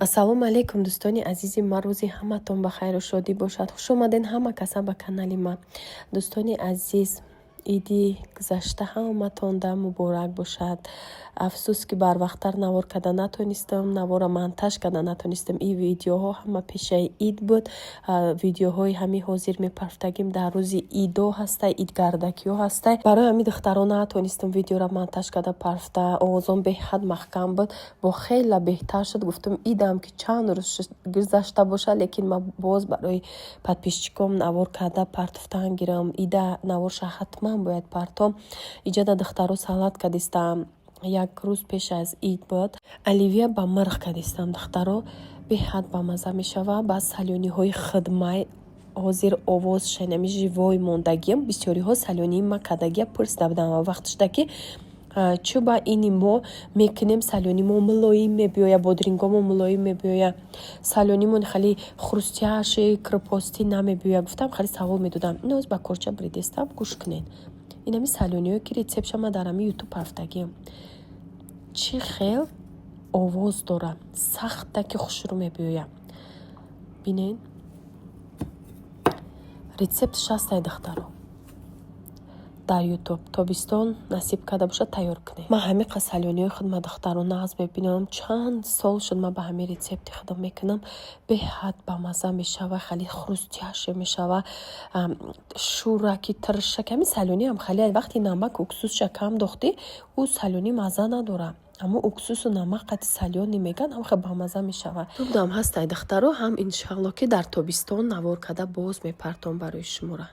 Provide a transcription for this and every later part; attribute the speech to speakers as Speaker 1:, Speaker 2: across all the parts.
Speaker 1: Ассалому алайкум, дӯстони азизи ман. Рӯзи ҳаматон ба хайру шодӣ бошад. Хуш омадед ҳама каса ба канали ман. Дӯстони азиз, иди гузашта ҳаматонда муборак бошад. Афсӯс, ки барвақттар навор карда натонистам, навора монтаж карда натонистам. Ин видеоҳо ҳама пешаи ид буд. Видеоҳои ҳамин ҳозир мепарфтагим дар рӯзи идо ҳастай, идгардакиҳо ҳастай. Барои ҳамин, духтаро, натонистам видеоро монтаж карда парфта. Овозон беҳад маҳкам буд, бо хела беҳтар шуд. Гуфтам, идам ки чанд рӯз гузашта бошад, лекин ман боз барои подписчиком навор карда партофтан гирам. Ида наворша ҳатман бояд партом. Иҷада, духтаро, салат кардистам. Як рӯз пеш аз ид буд. Оливье ба мирғ кардистам, духтаро, беҳад бамазза мешавад. Баъд солёныйҳои хидмай ҳозир овоз шанами живой мондагиам. Бисёриҳо солёныйи ма кардагия пурсида будам ва вақт шуда, ки чӯ ба ини мо мекунем, солёныйи мо мулоим мебиёя, бодрингомо мулоим мебиёя, солёныймон хеле хрустящий, крепостый намебиёя, гуфтам. Хеле савол медодам. Иноз ба корча бридестам, гӯш кунед. Инами солёныйҳое ки рецептша ма дар ҳами Ютуб рафтагиам, чӣ хел овоз дора, сахта ки хушрӯ мебиёя. Бинед, рецептш ҳастай, духтаро, дар Ютуб. Тобистон насиб карда бошад, тайёр кунед. Ман ҳамиқа солёныйҳои худма, духтаро, нағз мебинам. Чанд сол шуд, ман ба ҳамин рецепти худам мекунам. Беҳад бамазза мешава, хеле хрустящий мешава, шӯраки, тиршаки. Ҳамин солёный ҳам хеле вақти намак, уксусша кам дохтӣ, ӯ солёный мазза надорад. Аммо уксусу намак қати солёный меган, ҳам хел бамазза мешавад. Тубдам ҳастай, духтаро, ҳам иншалло, ки дар тобистон навор карда боз мепартом барои шуморо.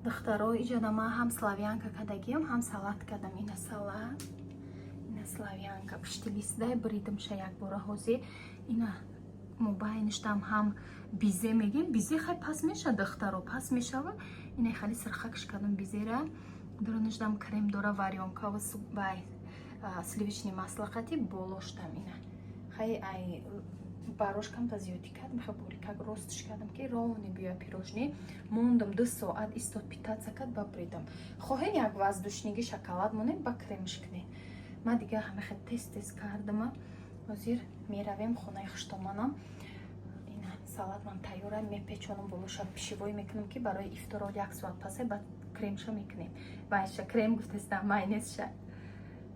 Speaker 2: Духтаро, иҷода ман ҳам славянка кардагиам, ҳам салат кардам. Ина салат, ина славянка. Пушти листдай бридимша якбора. Ҳозир ина мобайништам ҳам бизе мегем. Бизе хай пас меша, духтаро, пас мешава. Ина хали сирхакш кардам бизера. Дуруништам крем дора, варёнкава, вай, сливочный масло қати болоштам. Ина хай ай барош камта зиёдӣ кардам, хай борикак ростш кардам, ки ровный биёя. Пирожный мондам, 2 соат истод, питаться кард, ба бридам. Хоҳем, як воздушныйги шоколад монем, ба кремш кунем. Ман дига ҳамахе тез тез кардама. Ҳозир меравем хонаи хуштоманам. Ина салат ман тайёра, мепечонам, болоша пищевой мекунам, ки барои ифторо як соат пасе ба кремша мекунем. Вайша крем гуфтестам, майонезша.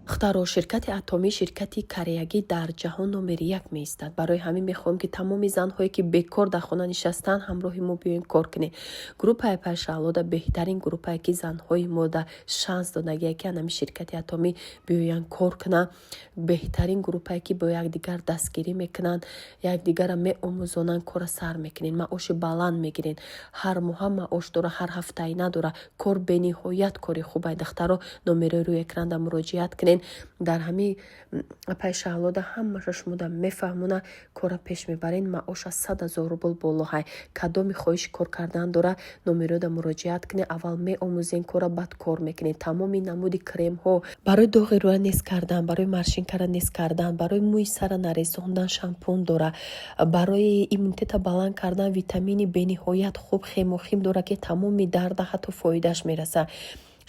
Speaker 1: Духтаро, ширкати Атомӣ ширкати кореягӣ дар ҷаҳон номери як меистад. Барои ҳамин мехоҳем, ки тамоми занҳое, ки бекор дар хона нишастанд, ҳамроҳи мо биёем, кор кунем. Группаи Пайшаҳлода беҳтарин группае, ки занҳои мода шанс додагие, ки анами ширкати Атомӣ биёянд, кор кунанд. Беҳтарин группае, ки бо якдигар дастгирӣ мекунанд, якдигарро меомӯзонанд. Кора сар мекунед, маоши баланд мегиред. Ҳар моҳа маош дора, ҳар ҳафтаи надора. Кор бениҳоят кори хубай, духтаро. Номерои рӯи экранда муроҷиат кунед. Дар ҳамин апай Шаҳлода ҳамаша шумода мефаҳмона, кора пеш мебарен. Маош аз 100 000 рубл болоҳай. Кадоми хоҳиши кор кардан дора, номерода муроҷиат кунед. Аввал меомӯзен кора, баъд кор мекунед. Тамоми намуди кремҳо барои доғи рӯя нест кардан, барои морщинкара нест кардан, барои мӯи сара нарезондан шампун дора, барои иммунитета баланд кардан витамини бениҳоят хуб, хемохим дора, ки тамоми дарда ҳатто фоидааш мерасад.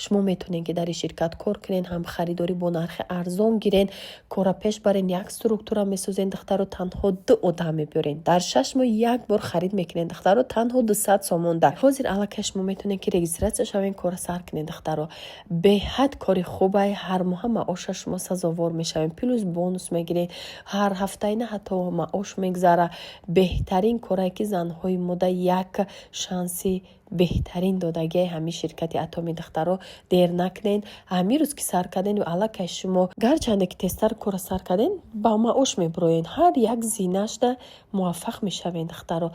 Speaker 1: Шумо метавонед, ки дар ин ширкат кор кунед, ҳам харидорӣ бо нархи арзон гирен, кора пеш барен. Як структура месозен, духтаро, танҳо ду одам мебиёрен, дар 6 моҳ як бор харид мекунед, духтаро, танҳо 200 сомонда. Ҳозир аллакай шумо метавонед, ки регистрация шавен, кора сар кунед. Духтаро, беҳад кори хубай. Ҳар моҳа маоша шумо сазовор мешавед, плюс бонус мегиред, ҳар ҳафтаина ҳатто маош мегзара. Беҳтарин корае, ки занҳои мода як шанси беҳтарин додагиаи ҳамин ширкати Атоми. Духтаро, дер накунед. Ҳамин рӯз ки сар карден, аллакай шумо гарчанде ки тезтар кора сар карден, ба маош мебуроед, ҳар як зинашда муваффақ мешавед. Духтаро,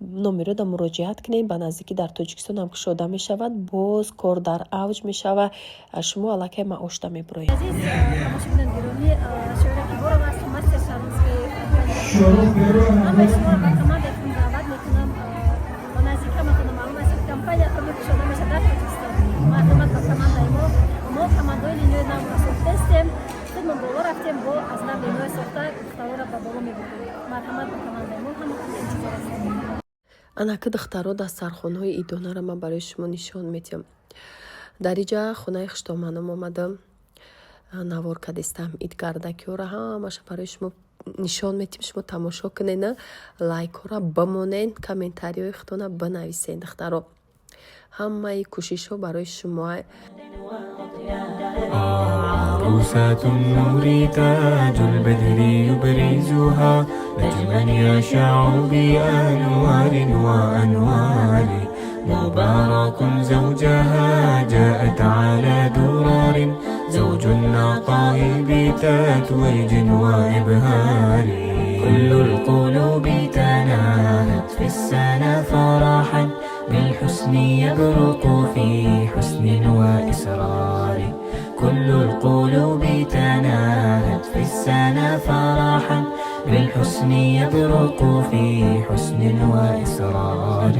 Speaker 1: номерода муроҷиат кунед. Ба наздикӣ дар Тоҷикистон ҳам кушода мешавад. Боз кор дар авҷ мешавад, шумо аллакай маошда мебуроед.
Speaker 3: Азиз тамошобинон гиромӣ, Шоира Киборова ҳастам, мастер Шаронской. Ҳамаи шуморо ба командаи худам даъват мекунам. Ба наздик ҳаматона маълум аст, ки компания Атоми кушода мешавад дар Тоҷикистон. Марҳамат ба командаи мо. Мо командаҳои линияи навро сохтаистем, худмон боло рафтем, бо аз нав линияи сохта духтароро ба боло мебурдем. Марҳамат ба командаи мо, ҳаматон интизор ҳастем.
Speaker 1: Анака, духтаро, дастархонҳои идонаро ман барои шумо нишон медиҳам. Дар иҷа хонаи хуштоманам омадам, навор кардистам. Идгардакиҳоро ҳамаша барои шумо. Нишон метим, шумо тамошо кунена, лайкҳоро бимонен, комментариҳои худтона бинависен. Духтаро, ҳамаи кӯшишҳо барои шумо.
Speaker 4: عروسة النور، تاج البدر يبرزها، نجما يشع بأنوار وأنوار. مبارك زوجها، جاءت على درار، زوج النقاء بتتويج وإبهار. كل القلوب تناهت في السنة فرحا بالحسن، يبرق في حسن وإسرار. كل القلوب تناهت في السنة فرحا بالحسن، يبرق في حسن وإسرار.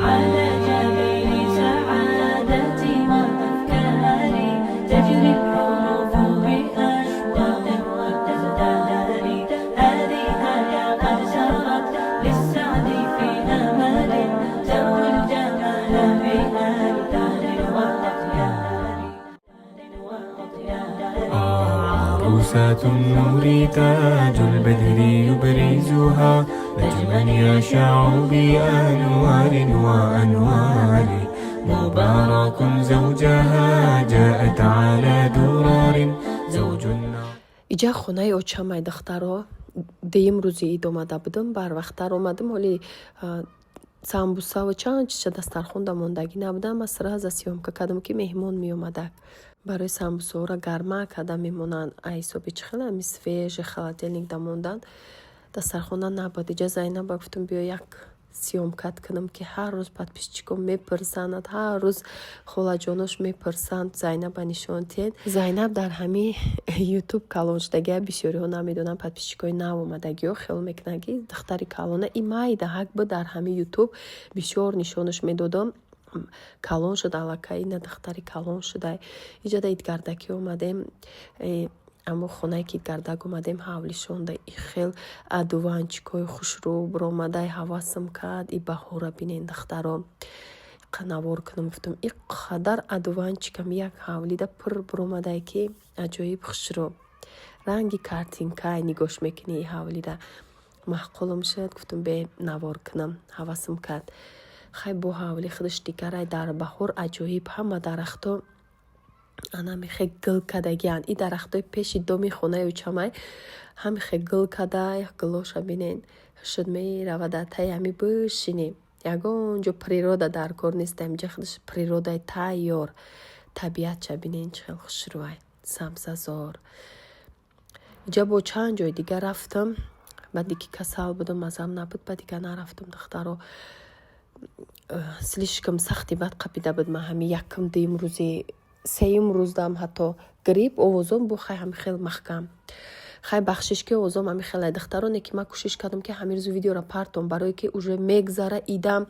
Speaker 5: على جبين سعادتي وأفكاري تجري الحروف بأشواق وتزدهر. هذه هيا قد سرت للسعد في أمل، تروي الجمال بألوان وأطيار.
Speaker 4: عروسة النور، تاج البدر يبرزها، نجما يشع بأنوار وأنوار. مبارك زوجها، جاءت على درار، زوج
Speaker 1: Иҷа хонаи очамай, духтаро. Дуюм рӯзи ид омада будам, барвақттар омадам. Ҳоли самбусаву чанд чиза дастархонда мондагӣ набудам. Ман сразу съёмка кардам, ки меҳмон меомадак. Барои самбусаҳоро гарма карда мемонанд, а ҳисоби чӣ хеле ами свежий холодильник да мондан, дастархона набуд. Иҷа Зайнаба гуфтам, биё, як съёмка т кунам, ки ҳар рӯз подписчикон мепурсанд, ҳар рӯз холаҷонош мепурсанд. Зайнаба нишон диҳед. Зайнаб дар ҳами Ютуб калон шудагия, бисёриҳо намедонанд. Подписчикои нав омадагиҳо хиёл мекунанд, ки духтари калона и майдаҳак буд. Дар ҳами Ютуб бисёр нишонаш медодам, калон шуд аллакай, ина духтари калон шуда. Иҷада идгардакӣ омадем. Аммо хонае ки идгардак омадем, ҳавлишонда и хел одуванчикҳои хушрӯ биромадай, ҳавасам кард. И баҳора бинен, духтаро, навор кунам гуфтам. И қадар одуванчикам як ҳавлида пур биромадай, ки аҷоиб хушрӯ, ранги картинкай нигоҳш мекунӣ. И ҳавлида маъқулам шуд, гуфтам, бе навор кунам, ҳавасам кард. Хай, бо ҳавли худаш дигарай, дар баҳор аҷоиб, ҳама дарахто ана мехе гул кардагианд. И дарахтои пеши доми хонаи учамай ҳамихе гул када, гулоша бинен. Шуд меравада таи ҳами бишинӣ, ягон ҷо природа дар кор нест, инҷа худаш природаи тайёр. Табиатша бинен, чӣ хел хушрӯай, сабзазор. Иҷа бо чанд ҷои дигар рафтам, баъде ки касал будам, мазам набуд, ба дигар нарафтам, духтаро. Слишком сахти бад қапида буд. Ман ҳами якум, дуюм рӯзи, сеюм рӯздам ҳатто грипп овозом бу. Хай, ҳами хел маҳкам. Хай, бахшиш, ки овозом ҳами хеле, духтароне, ки ман кӯшиш кардам, ки ҳамин рӯзи видеоро партом, барое ки уже мегзара идам,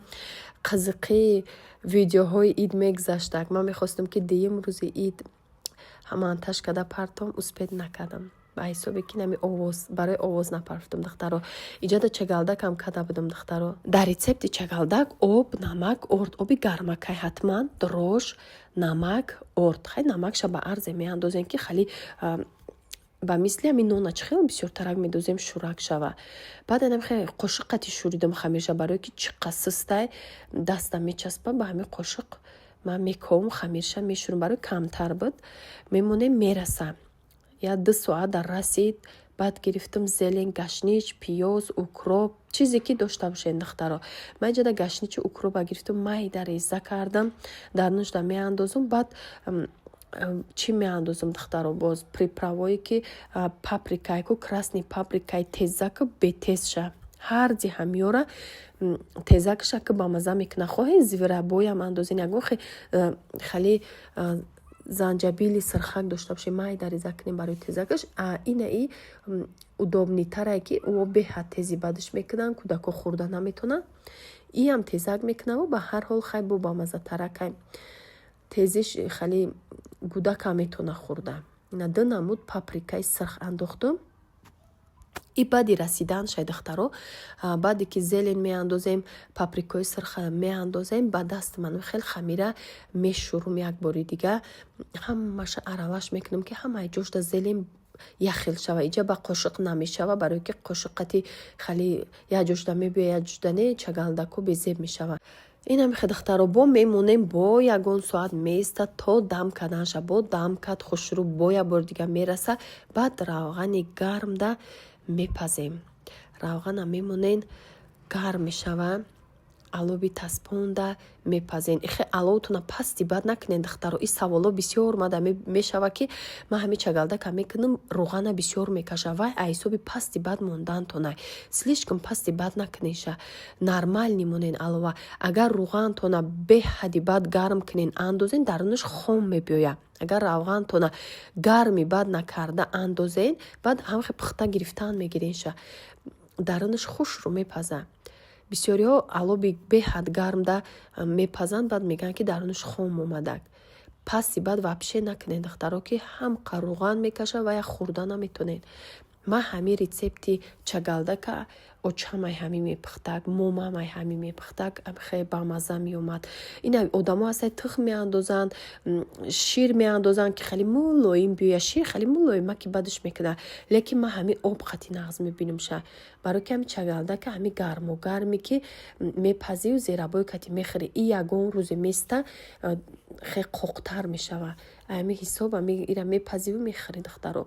Speaker 1: қызиқи видеоҳои ид мегзаштак. Ман мехостам, ки дуюм рӯзи ид монтаж карда партом, успеть накардам, ба ҳисобе ки нами овоз, барои овоз напарфтам. Духтаро, иҷода чагалдакам карда будам. Духтаро, дар рецепти чагалдак об, намак, орд, оби гармакай ҳатман, дрожж, намак, орд. Хай, намакша ба арзе меандозем, ки хали ба мисли ҳамин нона чӣ хел бисёртарак медозем, шӯрак шава. Баъд анам хеле қошиқ қати шӯридам хамирша, барое ки чӣ қа сустай, дастам мечаспа. Ба ҳамин қошиқ ман мековум хамирша, мешӯрам, барои камтар буд. Мемонем, мераса, як 2 соат дар расид. Баъд гирифтам зелень, гашнич, пиёз, укроп, чизе ки дошта бошед. Духтаро, ман иҷода гашничу укропа гирифтам, майда реза кардам, дар нушда меандозам. Баъд чӣ меандозам, духтаро? Боз приправое ки паприкайку, красный паприкай, тезаку бетезша, ҳарди ҳамёра тезакша, ки бамаза мекуна. Хоҳед, зверобой ам андозен, ягон хеле занҷабили сирхак дошта бошем, майда реза кунем барои тезакаш. Ина и удобный тарае, ки ӯ беҳад тези бадш мекунанд, кӯдако хӯрда наметонанд. Иам тезак мекунаву ба ҳар ҳол, хай, бо бамазатаракай, тезиш хеле гӯдакам метона хӯрда. Ина ду намуд паприкаи сирх андохтум. И баъди расидан шай, духтаро, баъде ки зелень меандозем, паприкои сирх меандозем, ба даст ман хел хамира мешӯрум, як бори дига ҳамаша аралаш мекунам, ки ҳамаи ҷошта зелень. Яхел шава, иҷа ба қошиқ намешава, барое ки қошиқати хали як ҷошда мебиёя, як ҷошда не, чагалдако безеб мешава. Ин ҳами, духтаро, бо мемонем, бо ягон соат меистад то дам карданша. Бо дам кард хушрӯ, бо як бори дига мераса, баъд равғани гармда мепазем. Равғана мемонен, гарм мешава, алоби таспонда мепазен. Ихе аловтона пасти бад накунен, духтаро. И саволо бисёр мада мешава, ки ман ҳами чагалдака мекунам, руғана бисёр мекаша. Вай айсоби пасти бад мондантона. Слишком пасти бад накунеша, нормальный монен алова. Агар руғантона беҳади бад гарм кунен, андозен, дарунаш хом мебиёя. Агар равғантона гарми бад накарда андозен, баъд ҳамхе пухта гирифтан мегиренша, дарунаш хушрӯ мепаза. Бисёриҳо алоби беҳад гармда мепазанд, баъд мегӯянд, ки дарунаш хом омадак. Пасти бад вообще накунед, духтаро, ки ҳамқа руған мекаша ва як хӯрда наметонед. Ман ҳамин рецепти чагалдака очамай ҳамин мепухтак, момамай ҳамин мепухтак, хеле бамазза меомад. Ина одамо ҳастанд, тухм меандозанд, шир меандозанд, ки хеле мулоим биёяд. Шир хеле мулоима ки бадаш мекунад, лекин ман ҳамин об қати нағз мебинамша, барои ки ҳами чагалдака ҳами гарму гарме ки мепазию зерабои кати мехӯри, и ягон рӯзе места, хеле қоқтар мешава. Ҳами ҳисоб ами ира мепазиву мехӯри, духтаро.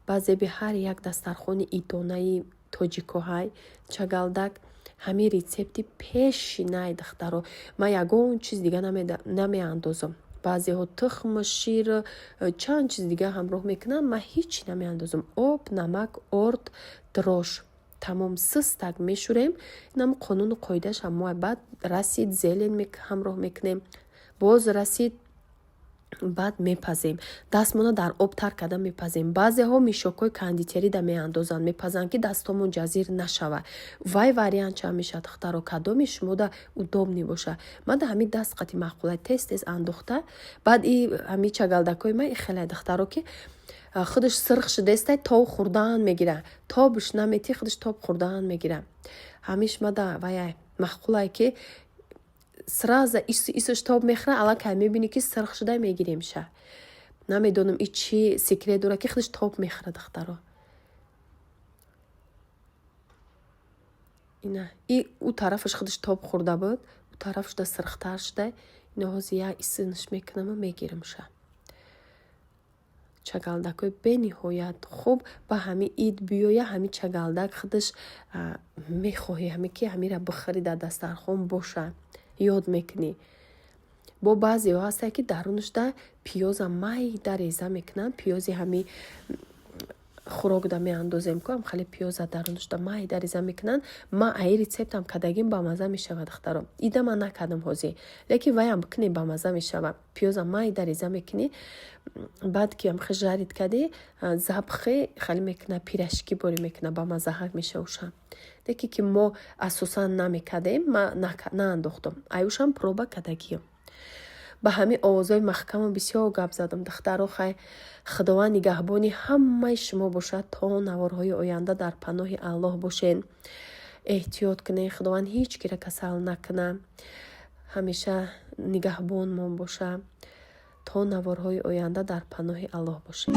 Speaker 1: Баъзеби ҳар як дастархони идонаи тоҷикоҳай чагалдак. Ҳамин рецепти пешинай, духтаро, ман ягон чиз дига намеандозам. Баъзеҳо тухм, шир, чанд чиз дига ҳамроҳ мекунанд, ман ҳеҷ намеандозам. Об, намак, орд, дрожж, тамом. Сыстак мешӯрем, инам қонуну қоидааш ҳамоа. Баъд расид, зелень ҳамроҳ мекунем, боз расид, баъд мепазем. Дастмона дар об тар карда мепазем. Баъзеҳо мешокҳои кондитерида меандозанд, мепазанд, ки дастомон ҷазир нашава. Вай вариант чанд мешавад, духтаро, кадоми шумода удобный боша. Мада ҳамин даст қати маъқула, тез тез андохта. Баъд и ҳами чагалдакҳои ман и хеле, духтаро, ки худаш сирх шудестай, тоб хӯрдан мегира, тобш наметӣ, худаш тоб хӯрдан мегира. Ҳамиш мада вая маъқулае, ки сразу исаш тоб мехӯра, аллакай мебинӣ, ки сирх шуда, мегиремша. Намедонам, и чӣ секрет дорад, ки худаш тоб мехӯра, духтаро. Ина и ӯ тарафаш худаш тоб хӯрда буд, ӯ тараф шуда сирхтар шуда. Ина ҳозир як исинаш мекунаму мегиримша. Чагалдакҳои бениҳоят хуб. Ба ҳами ид биёя, ҳами чагалдак худаш мехоҳӣ, ҳаме ки ҳамира бихӯрӣ, дар дастархон боша, ёд мекунӣ. Бо баъзеҳо ҳастанд, ки дарунашда пиёза майда реза мекунанд. Пиёзи ҳами хӯрокда меандозем ку, ам хеле пиёза дарунашда майда реза мекунанд. Ман аи рецептам кардагим, бамазза мешавад, духтаро. Ида ман накардам ҳозир, лекин ваям бикунӣ, бамазза мешавад. Пиёза майда реза мекунӣ, баъд ки амхе жарить кардӣ, запахи хеле мекуна, пирожки борӣ мекуна, бамаззаҳак мешава уша. Лекин ки мо асосан намекардем, ман наандохтам. Аюшам проба кардагиям. Ба ҳамин овозҳои маҳкаму бисёр гап задам, духтаро. Хай, Худованд нигаҳбони ҳамаи шумо бошад. То наворҳои оянда дар паноҳи Аллоҳ бошед. Эҳтиёт кунед, Худованд ҳеҷ кира касал накуна, ҳамеша нигаҳбонмон боша. То наворҳои оянда дар паноҳи Аллоҳ бошед.